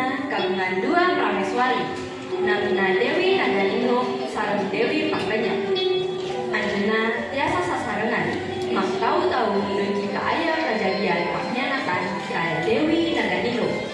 Anjeunna kagungan dua prameswari, namina Dewi Naganingrum sareng Dewi Pangrenyep. Anjeunna tiasa sasarengan, mak tau-tau dugi ka aya kajadian pangkhianatan ka Dewi Naganingrum.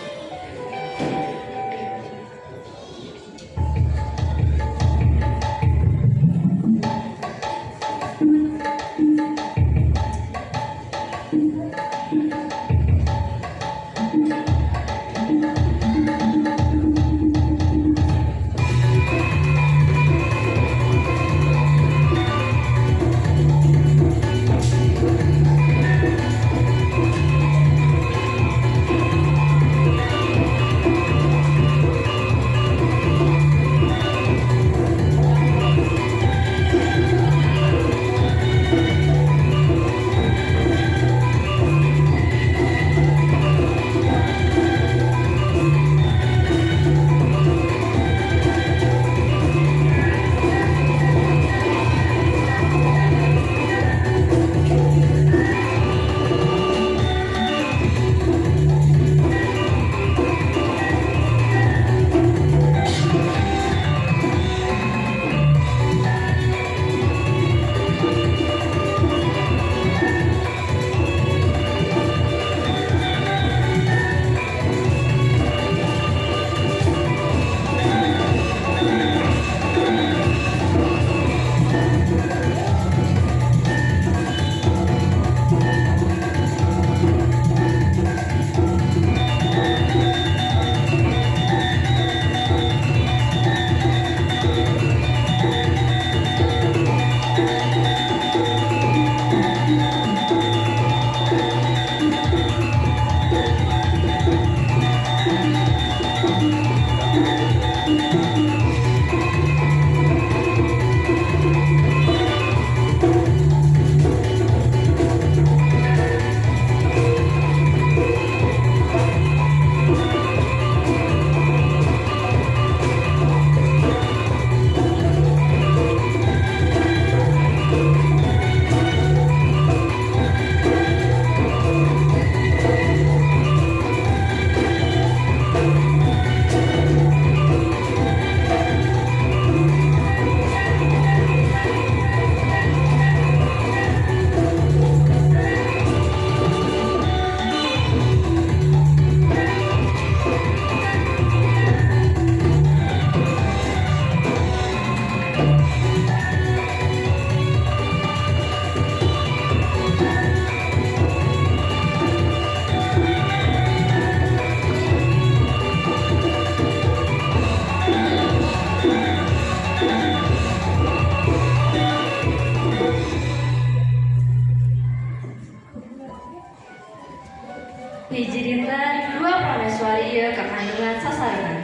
Hiji dinten dua prameswari ieu kakandungan sasarengan.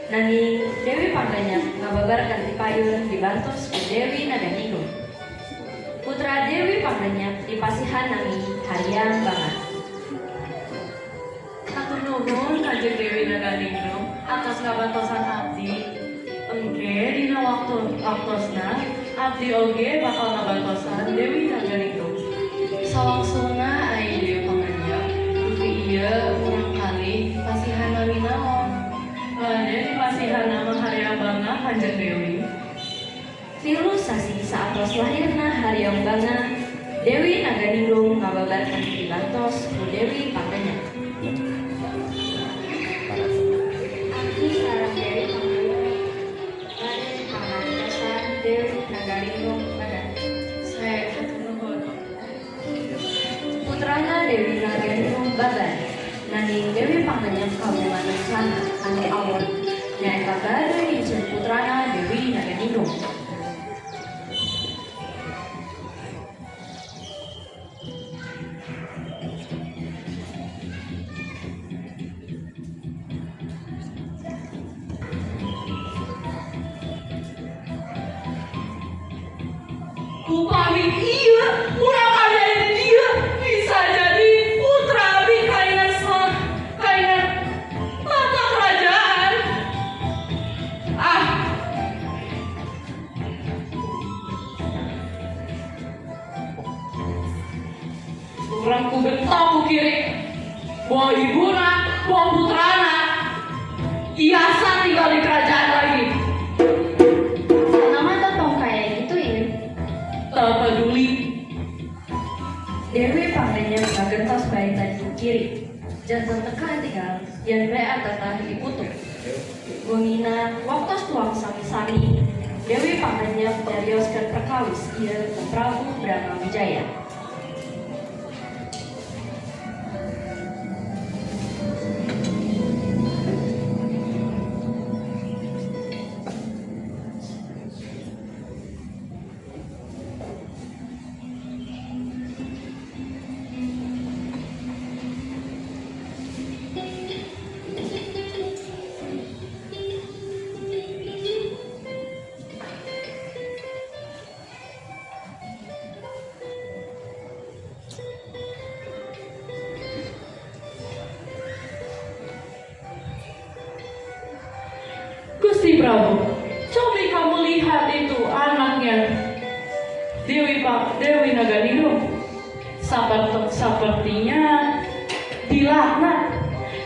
Nanging Dewi Pangrenyep ngababarkeun ti payun dibantos ku Dewi Naganingrum. Putra Dewi Pangrenyep dipasihan nami Hariang Banga. Hatur nuhun, Kanjeng Dewi Naganingrum, atas ngabantosan abdi. Engke dina waktu waktosna abdi oge bakal ngabantosan Dewi Naganingrum. Sawangsulna, ai Dewi Pangrenyep dupi ieu murangkalih pasihan nami naon? Bade dipasihan nama Hariang Banga, Kanjeng Dewi. 3 sasih saatos lahirna Hariang Banga, Dewi Naganingrum ngababarkeun dibantos ku Dewi Pangrenyep. Abdi sareng Dewi Pangrenyep bade pangantosan Dewi Naganingrum badan. Sae, hatur nuhun. Putrana Dewi Naganingrum babar, nanging Dewi Pangrenyep kagungan rencana anu awon, nyaeta bade nginceun putrana Dewi Naganingrum. Upami ieu murangkalih aya di dieu, bisa jadi putra abi kaingan tahta kerajaan. Ah, urang ku bentok ku kiri. Boh ibuna, boh putrana. Tiasa tinggal di kerajaan lagi. Nama tong kayak gitu ya. Tak peduli. Dewi Pangrenyep ngagentos bae tadi kiri. Janten tekan tinggal yen bae tatah diputuk. Wengina waktos tuang sami-sami, Dewi Pangrenyep nyarioskeun perkawis ieu ke Prabu Brahmawijaya. Gusti Prabu, cobi kamu lihat itu anaknya Dewi Naganingrum. Sepertinya dilaknat.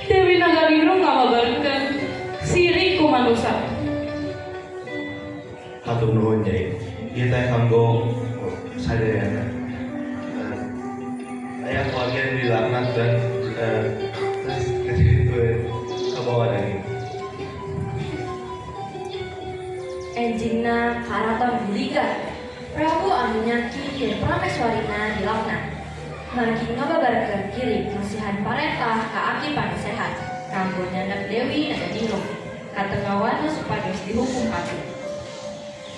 Dewi Naganingrum ngababarkeun sirik ku manusa. Hatur nuhun, Nyai. Ieu teh kanggo sadayana. Aya keluarga yang dilaknat dan terus itu kabawa daging. Enjingna karaton guliga. Prabu anu nyangki yen prameswarina dilaknat. Margi ngababarkeun kirim masihan parentah ka aki panasehat kanggo nyandak Dewi Naganingrum. Katengawana supados dihukum pati.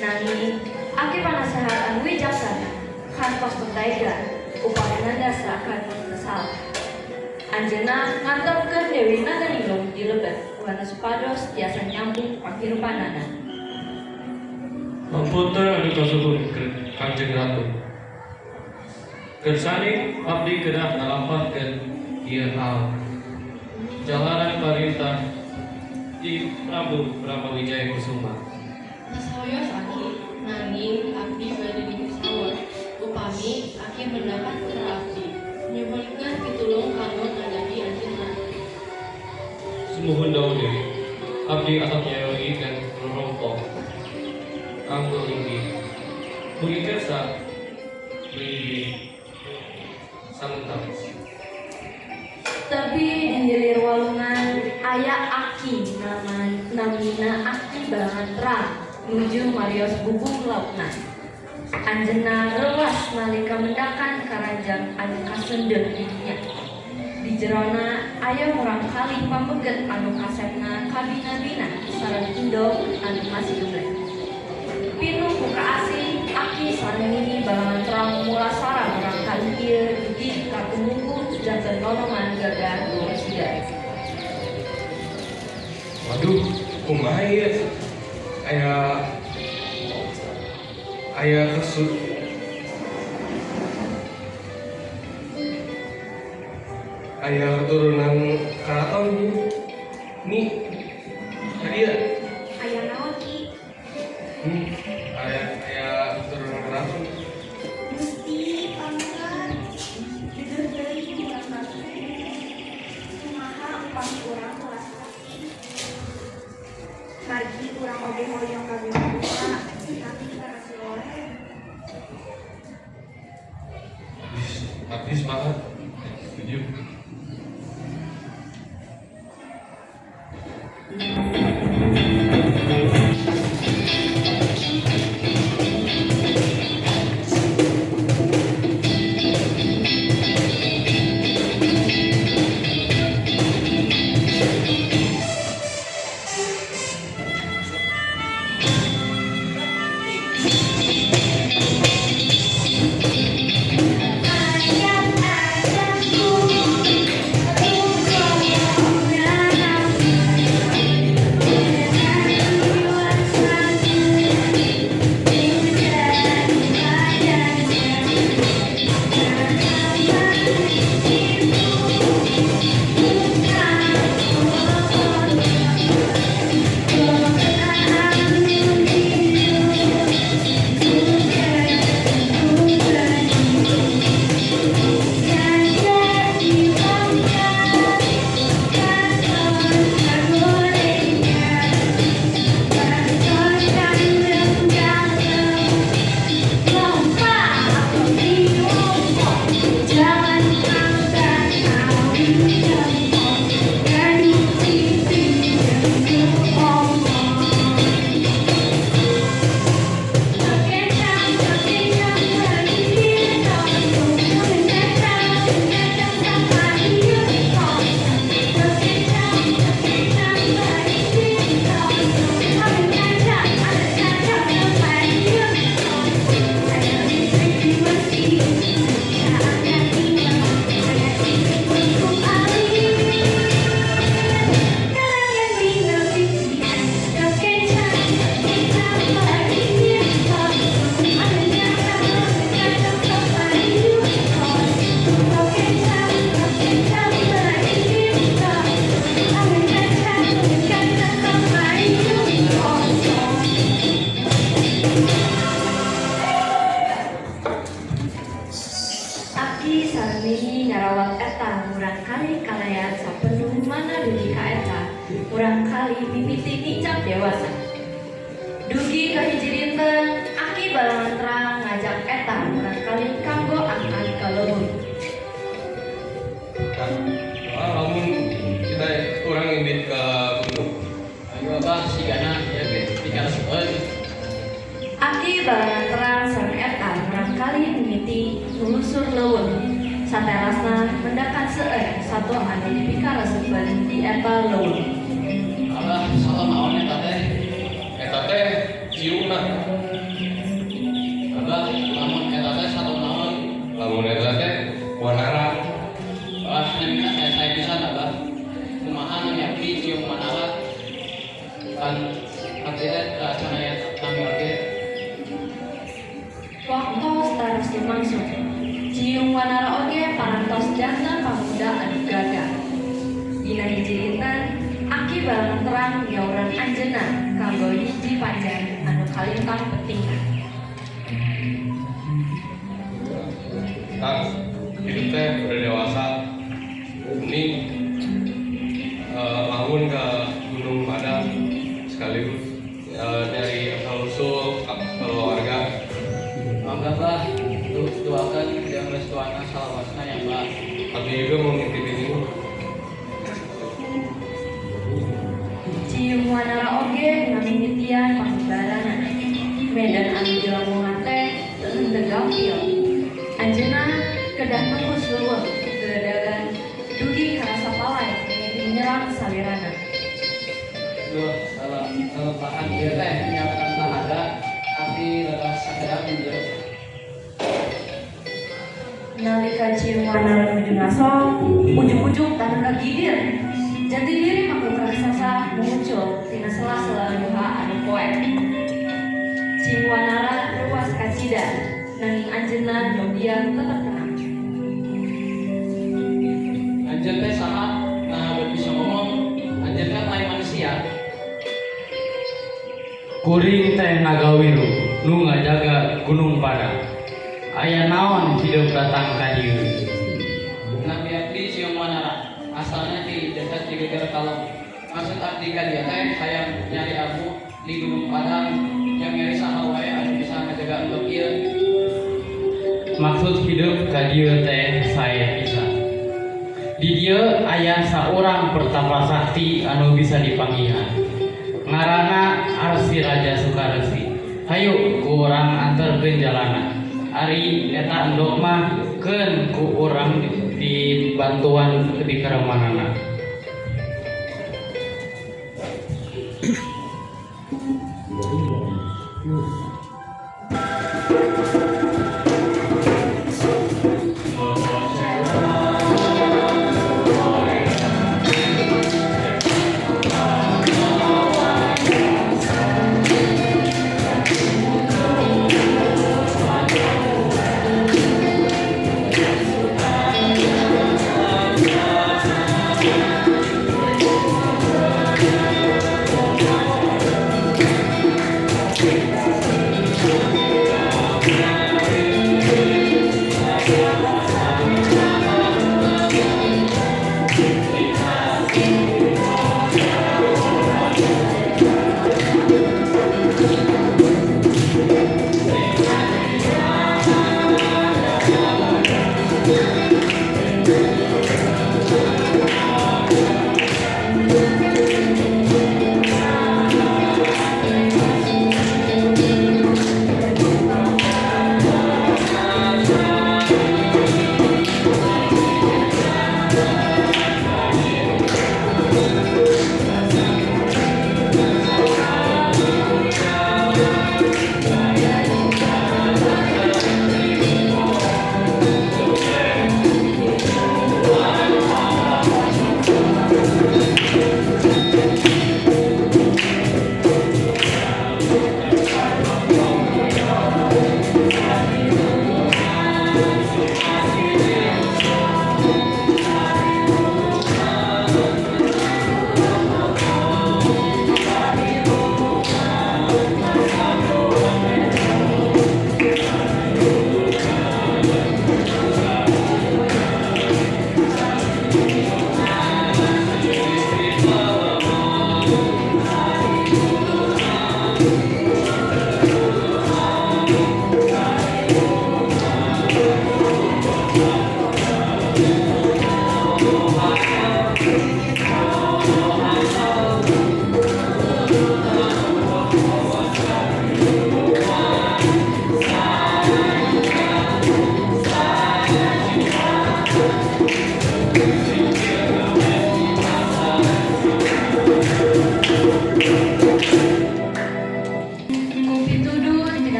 Nanging aki panasehat anu wijaksana kantos teu tega upami nandasa kantos salah. Anjeunna ngantepkeun Dewi Naganingrum di lebet wana supados tiasa nyambung panghirupanana. Hapunten anu kasuhun Kanjeng Ratu. Kersane abdi kedah ngalampahkeun ieu hal. Jalaran parintah di Prabu Brahmawijaya Kusuma. Sawios aki, nanging abdi bade nyuwun upami aki mendapat putra abdi. Nyuhunkeun pitulung kanggo ngadapi anjeunna. Sumuhun dawuh Dewi. Abdi atap nyayogikeun rerompo kanggo linggih. Mugi kersa linggih samentawis. Tapi di hilir walungan aya aki nama namina Aki Balangan Terang nuju marios bubung lautna. Anjeunna reuwas nalika mendakan karanjang anu kaseundeuh di dinya. Di jerona aya murangkalih pameget anu kasepna kabina-bina sareng indong anu masih geblek. Pinuh ku kaasih, aki sareng nini Balangan Terang mulasara murangkalih ieu dugi ka tumungkul janten nonoman gagah luar siga. Waduh, kumaha ieu? Aya aya kesu aya keturunan keraton ieu. Nih, tadi ya? Aya naon, Ki? Aya aya keturunan keraton. Gusti Pangeran, jujur deui urang teh. Kumaha upami urang mulasara, Ki? Margi urang oge hoyong kabeh putra, nanging karasa oleh. Abdi semangat. Setuju. Ayah-ayahku. Murangkalih mimiti nincak dewasa. Dugi ka hiji dinten, Aki Balangantrang ngajak eta murangkalih kanggo angkat ka leuweung. Nah, lamun kita urang indit ke gunung. Ayo Abah, sigana ya ge dikaresepeun. Aki Balangantrang sareng eta murangkalih mimiti nulusur leuweung. Saterasna mendakan seueur sato anu dipikaresepeun di eta leuweung. Abah, sato naon eta teh? Eta teh ciungna. Abah, lamun eta teh sato naon? Lamun eta teh wanara. Abah, namina saya pisan Abah. Kumaha nami abdi Ciung Wanara? Kan abdi teh can aya nami oge. Waktos taros lumangsung. Ciung Wanara oge parantos janten pamuda anu gagah. Dina hiji dinten, Aki Balangantrang nyauran anjeunna kanggo hiji panjen anu kalintang pentingna. Kang, hidup teh udah dewasa. Ini lamun ke Gunung Padang sekaligus nyari asal usul keluarga. Mangga Bah, doakan yang restuana salawasna ya Bah. Tapi juga mau ngintipin ini. Ciung Wanara oge ngamimitian pangumbarana. Medan anu dilangkungan teh teu henteu gampil. Anjeunna kedah nembus leuweung geledagan dugi karasa palay mimiti nyerang salirana. Duh, dalam lelempahan ieu teh nyiapkan tenaga abdi rada sakedap ieu. Nalika Ciung Wanara nuju ngasong, ujug-ujug taneuh kagidir. Jati diri makhluk raksasa muncul tina sela-sela guha anu poek. Ciung Wanara ruas kacida, nanging anjeunna nyobian tetep tenang. Anjeun teh saha? Nah, bet bisa ngomong. Anjeun kan lain manusia. Kuring teh Nagawiru nu ngajaga Gunung Padang. Aya naon hideung datang ka dieu? Nami abdi Ciung Wanara. Asalnya di desa Cigeger Kalong. Maksud abdi ka dieu teh hayang nyari abu di Gunung Padang yang nyari saha wae anu bisa ngajaga endog ieu. Maksud hideung ka dieu teh sae pisan. Di dieu aya saurang pertapa sakti anu bisa dipanggihan. Ngaranna Arsi Raja Sukaresi. Hayu ku urang anterkeun jalana. Ari eta endog mah keun ku urang dibantuan di keremanana.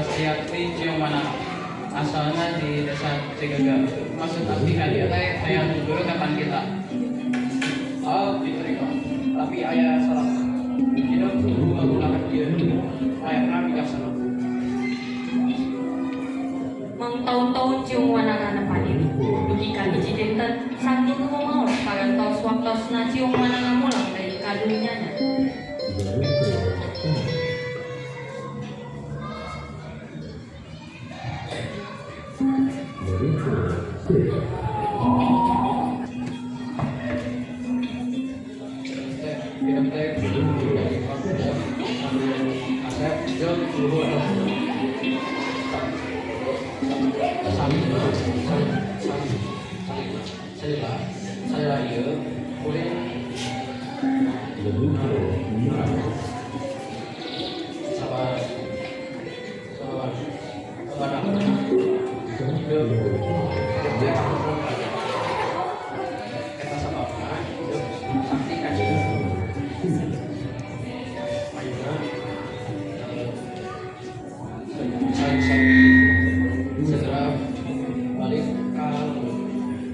Pasriati Ciung Wanara. Asalna di desa Cigaga. Maksud abdi ka dieu teh hayang guru kapan kita. Oh, diterima. Tapi aya syarat. Hidup kudu ngagunakeun ieu. Layakna bijaksana. Mangtaun-taun Ciung Wanara nempa diri. Dugi ka hiji dinten sang guru maot parantos waktosna Ciung Wanara mulang deui ka dunyana. Hidup teh kudu dari kampung anu asep jeung luhur. Sami sami sami salila salila ieu kuring sabar sabar sabar hidup hidup teh kampung aja eta sababna hidup sakti ka dieu ayeuna segera balik ka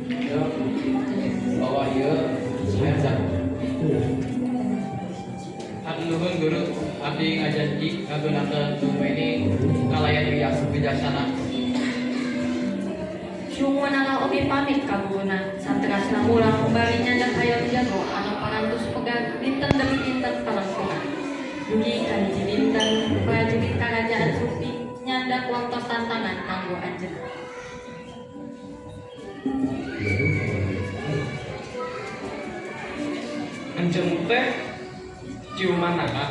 jeung bawa ieu hayam jago. Hatur nuhun guru, abdi ngajanji ngagunakeun ilmu ini kalayan bijaksana. Ciung Wanara oge pamit ka guruna saterasna mulang bari nyandak hayam jago anu parantos pegar dinten demi dinten panangtungan. Dugi ka hiji dinten prajurit karajaan Sumping nyandak waktos tantangan kanggo anjeunna. Anjeun teh Ciung Wanara.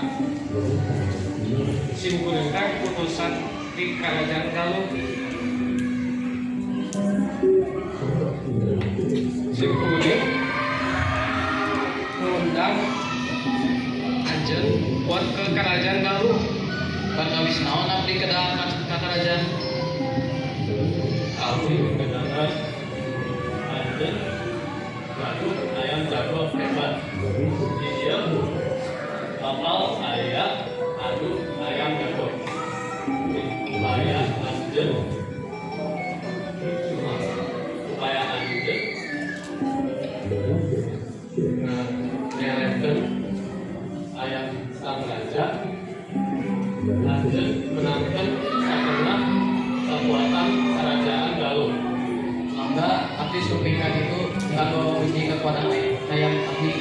Sim kuring teh utusan ti Karajaan Galuh. Sim kuring ngundang anjeun buat ke Kerajaan Galuh. Perkawis naon abdi kedah ka kerajaan? Abdi ngedengar anjeun gaduh ayam jago hebat. Di dieu bakal aya adu ayam jago. Upaya anjeun upaya anjeun ngelehkeun ayam sang raja, anjeun menangkeun satengah kekuatan Kerajaan Galuh. Mangga abdi sumping ka ditu kanggo uji kekuatan hayam abdi.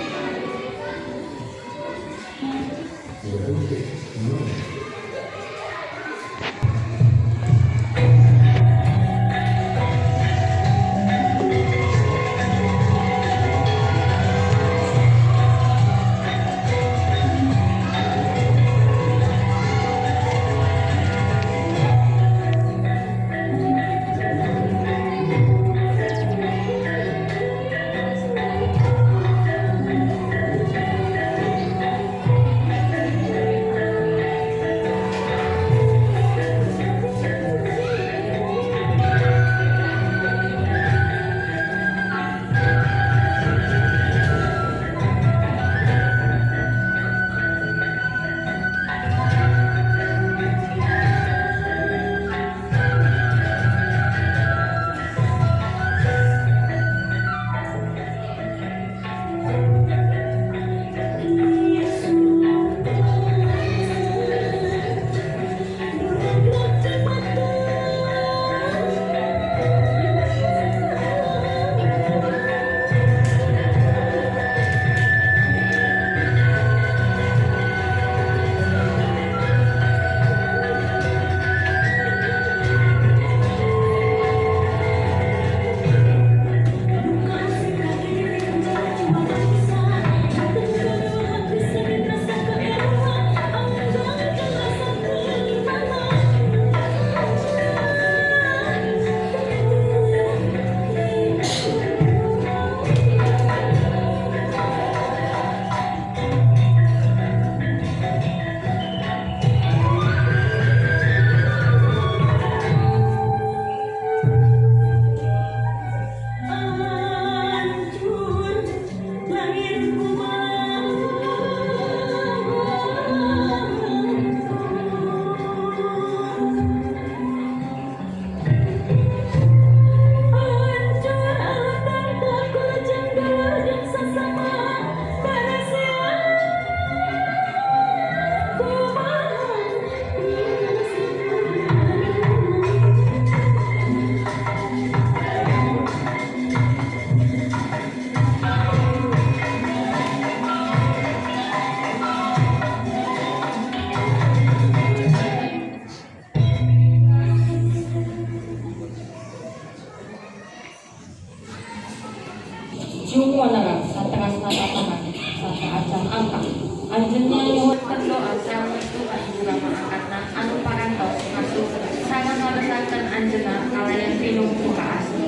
Rangga sareng restu ka ibu rama angkatna anu parantos ngasuh sareng ngabesarkeun anjeunna kalayan pinuh ku kaasih.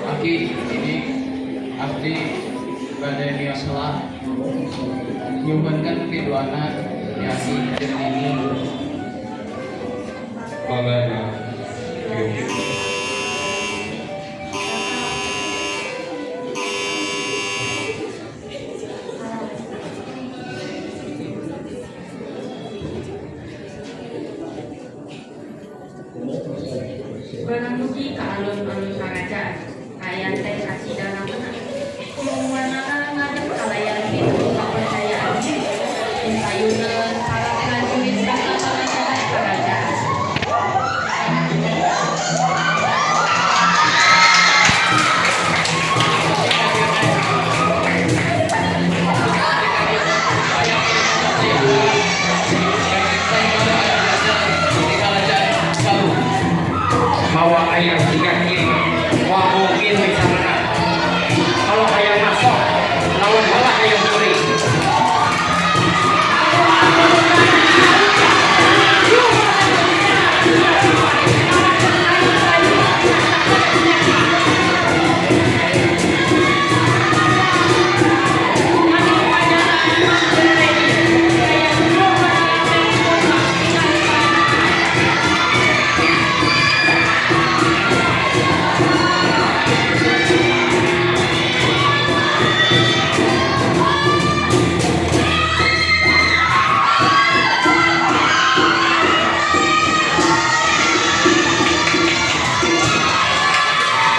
Aki ini abdi bade mios heula nyuhunkeun piduana ti aki jeung nini. Mangga. Barang dugi ka alun-alun karajaan, kaayaan teh kasida menang. Kulungwanana ngadeg kalayan pinuh kapercayaan diri. Payuneun para prajurit sarta penasehat karajaan. Mawa ayam jika kieu wah mungkin bisa menang. Kalau hayang masuk lawan heula hayang kuring.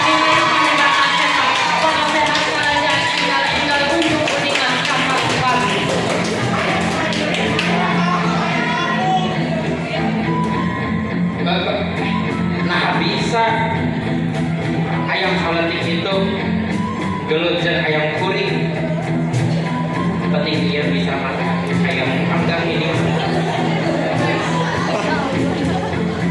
Ningali panembakan hebat, penasehat karajaan enggal-enggal unjuk uningan ka Sang Prabu. Nah bisa ayam saleutik itu gelut jeung ayam kuring. Penting dia bisa makan ayam panggang ini.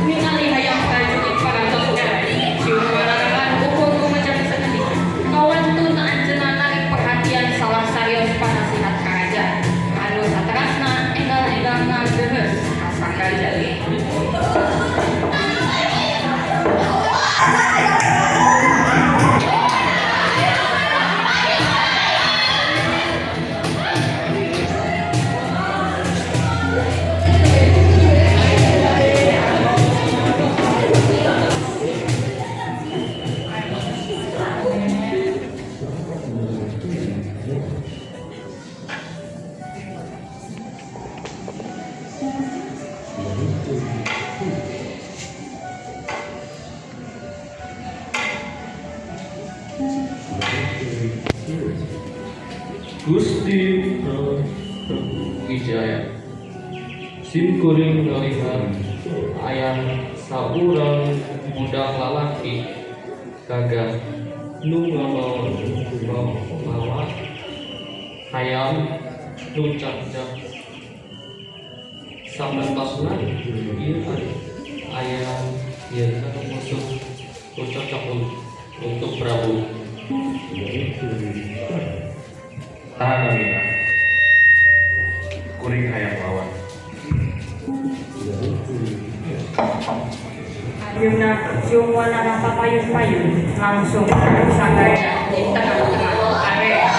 Ningali hayam prajurit parantos eleh, cium wararan ukur gumejang sakedik. Kawantun anjeunna narik perhatian salah sarios panasihat karajaan. Anu saterasna enggal-enggal ngageheus ka sang raja. Gusti Prabu Wijaya, sim kuring ngalihat ayam saurang budak lalaki gagah nu ngamawa hayam nu cakcak samentosna ieu ayam ieu anu musuh nu cocok untuk Prabu. Tahan namina. Kuring hayang lawan. Ayeuna cium wanara papayun-payun langsung sang raja di tengah-tengah area.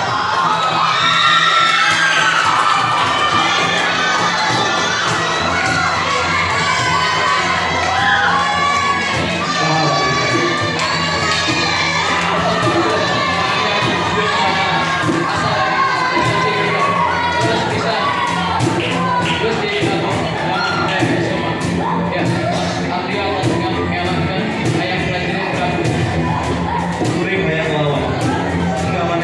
Terus bisa Gusti ya abdi atas ngelangkeun hayang prajurit Prabu. Kuring hayang lawan.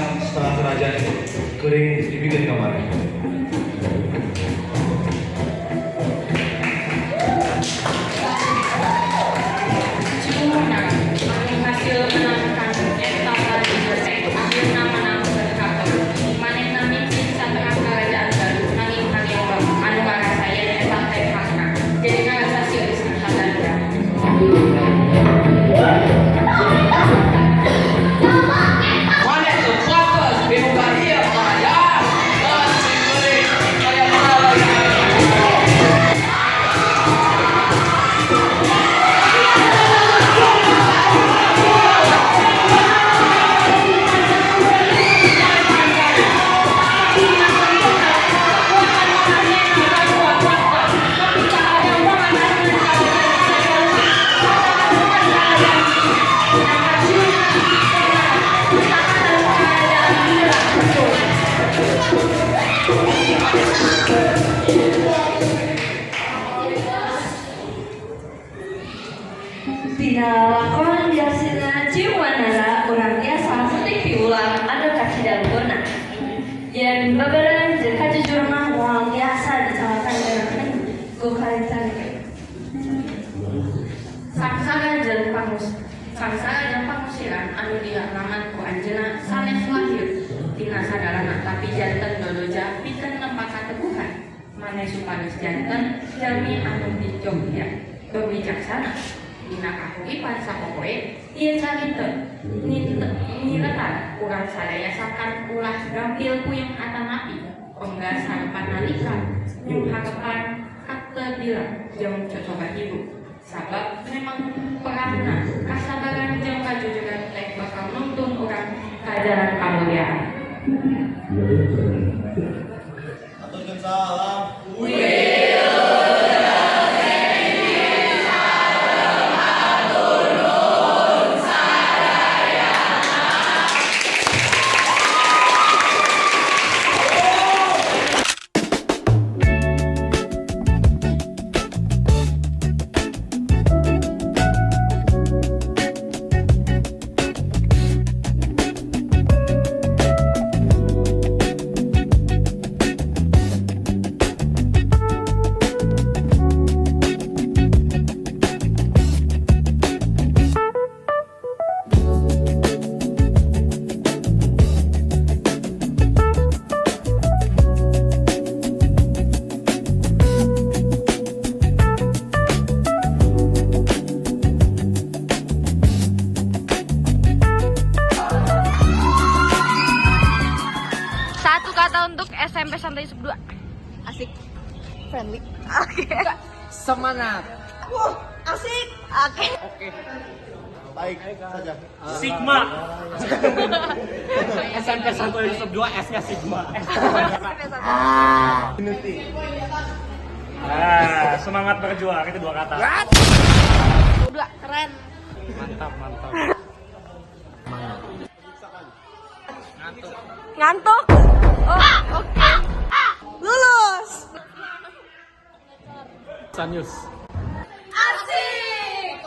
Setengah kerajaan kering dibikeun ka maneh. Ciung Wanara anu hasil menangkan eta pertandingan teh akhirna menangkeun katon. Manehna mimpin satengah karajaan Galuh, nanging hayang anu ngarasa yen eta teh hakna. Jadi ngarasa sieun sadandan. Maneh teu pantes dibuka ieu kerajaan. Geus diberi kaya maralaya. Dina lakon Darsina Ciung Wanara urang tiasa metik piwulang anu kacida luhurna. Yen babaran jeung kajujuran mah moal tiasa dicalakan geureukeun ku kalitan. Sangsara jeung pangusiran anu dialaman ku anjeunna sanes lahir tina sagalana, tapi janten dodoja pikeun nempa kateguhan maneh supados janten jalmi anu bijogja bijaksana dina kahuripan sapopoe. Ieu carita nyiretan urang sadaya sakan ulah gampil puyeng atanapi ongga sarepan nalika nyungharepan katedilan jeung cocoba hirup, sabab memang peranna kasabaran jeung kajujuran teh bakal nuntun urang ka jalan kamuliaan. Aturkeun salam. Satu kata untuk SMP Santo Yusuf 2. Asik. Friendly. Oke. Semangat. Wah, asik. Oke. Oke. Baik saja. Sigma. SMP Santo Yusuf 2, S-nya Sigma. Ah, semangat berjuang itu dua kata. Dua, keren. Mantap, mantap. Ngantuk. Oh, oke. Lulus. Sanius. Asik.